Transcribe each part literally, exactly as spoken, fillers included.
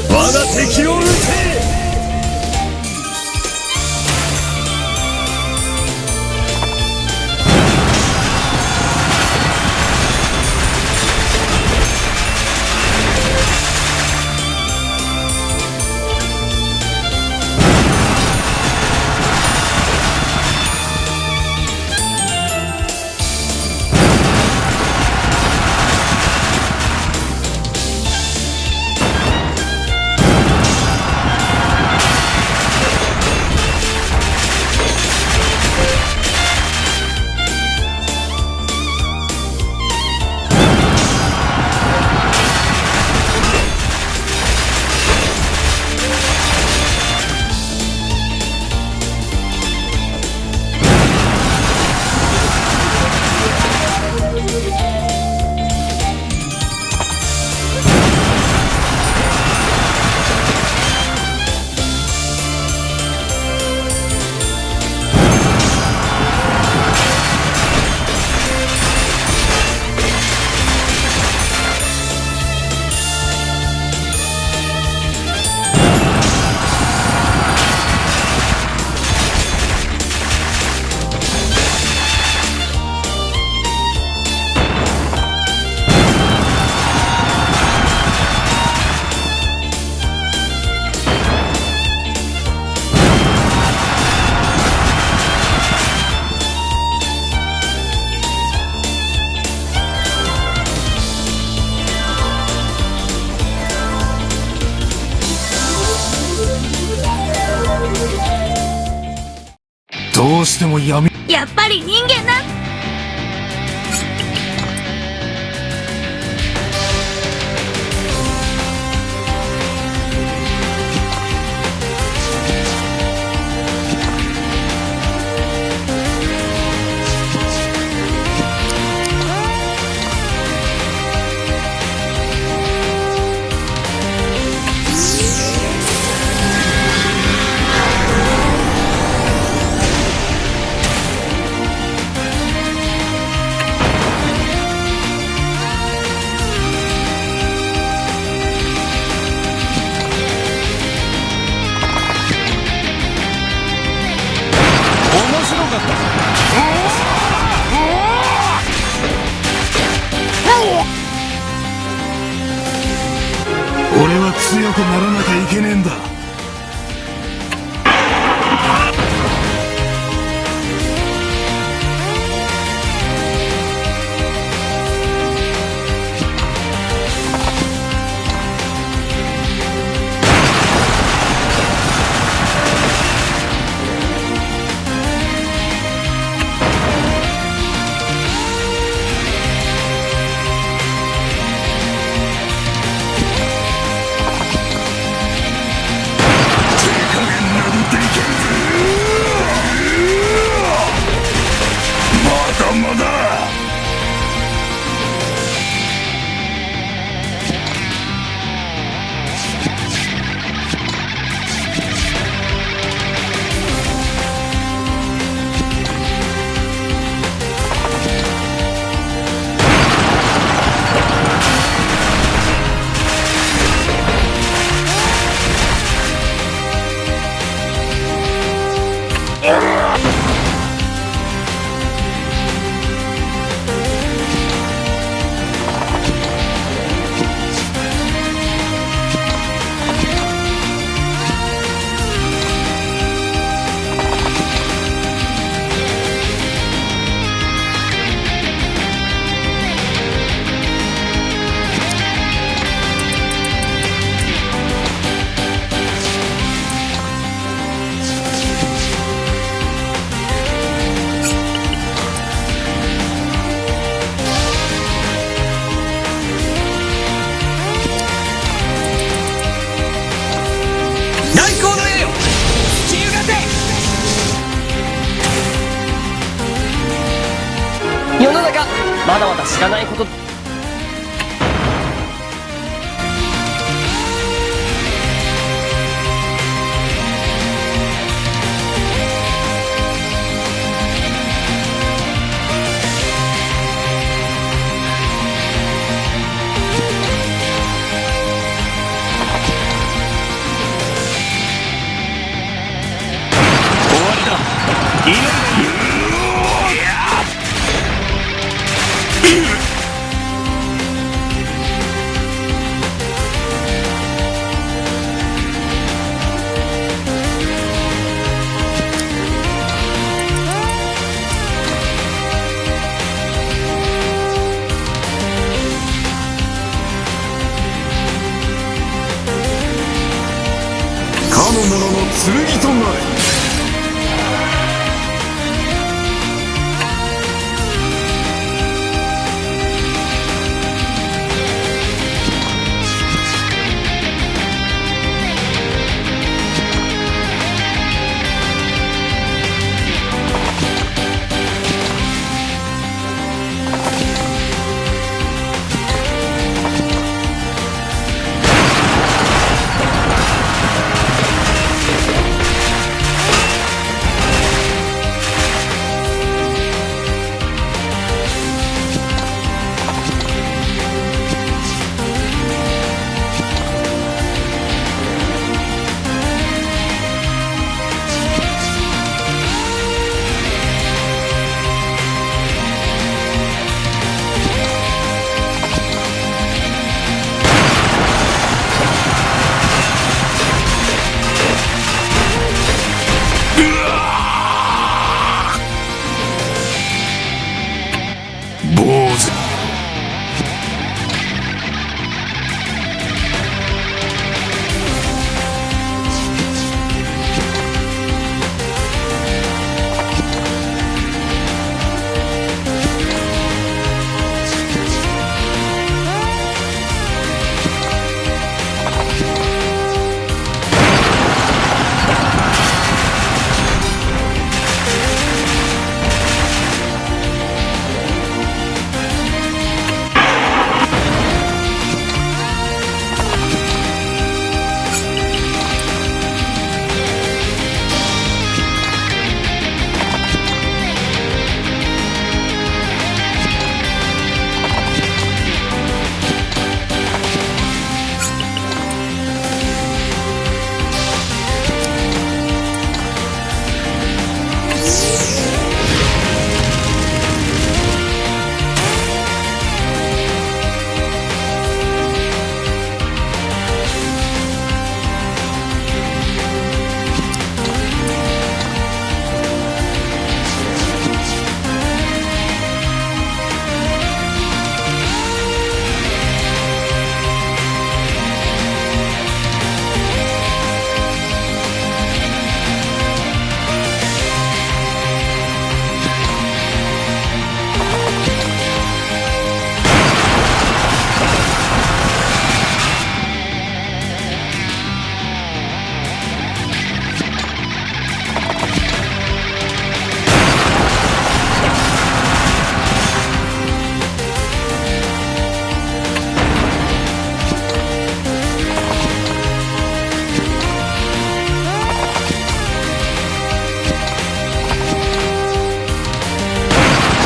我が敵を討て。どうしてもやめ。やっぱり人間なん俺は強くならなきゃいけねえんだ。まだまだ。世の中、まだまだ知らないこととなれ。坊主。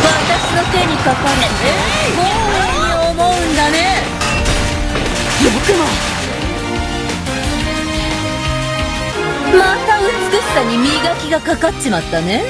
私の手にかかれと、こういうふうに思うんだね。よくも。また美しさに磨きがかかっちまったね。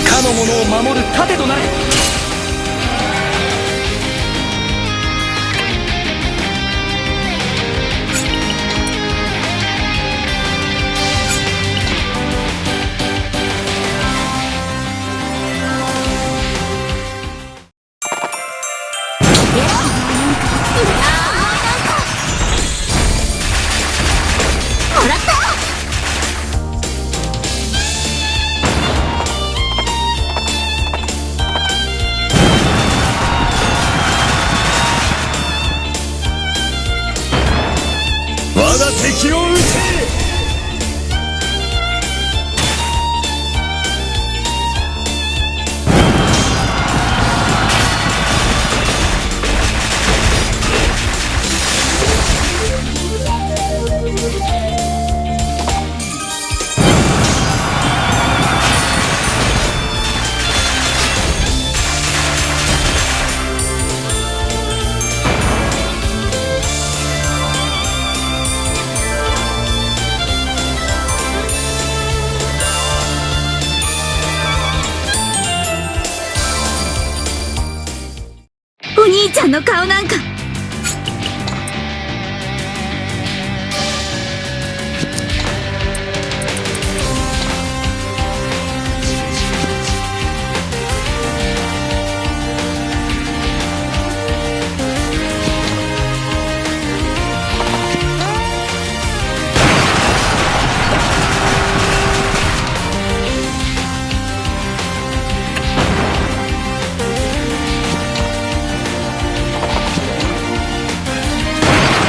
かの者を守る盾となれ。ちゃんの顔なんか。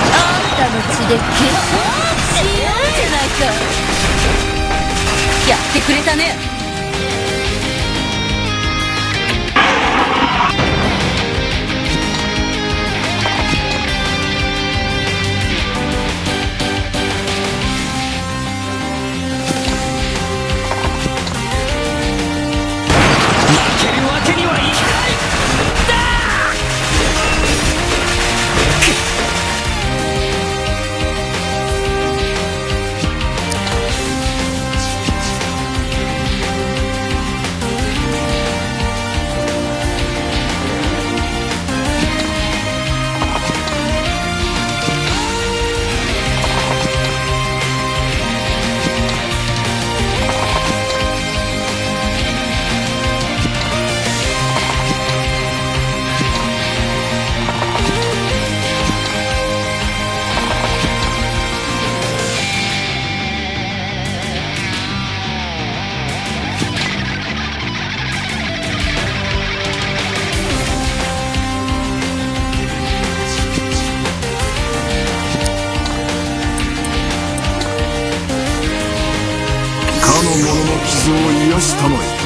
あんたの血で決勝しようじゃないか。やってくれたね。 負けるわけにはいかない！だ！ かの者の傷を癒したまえ。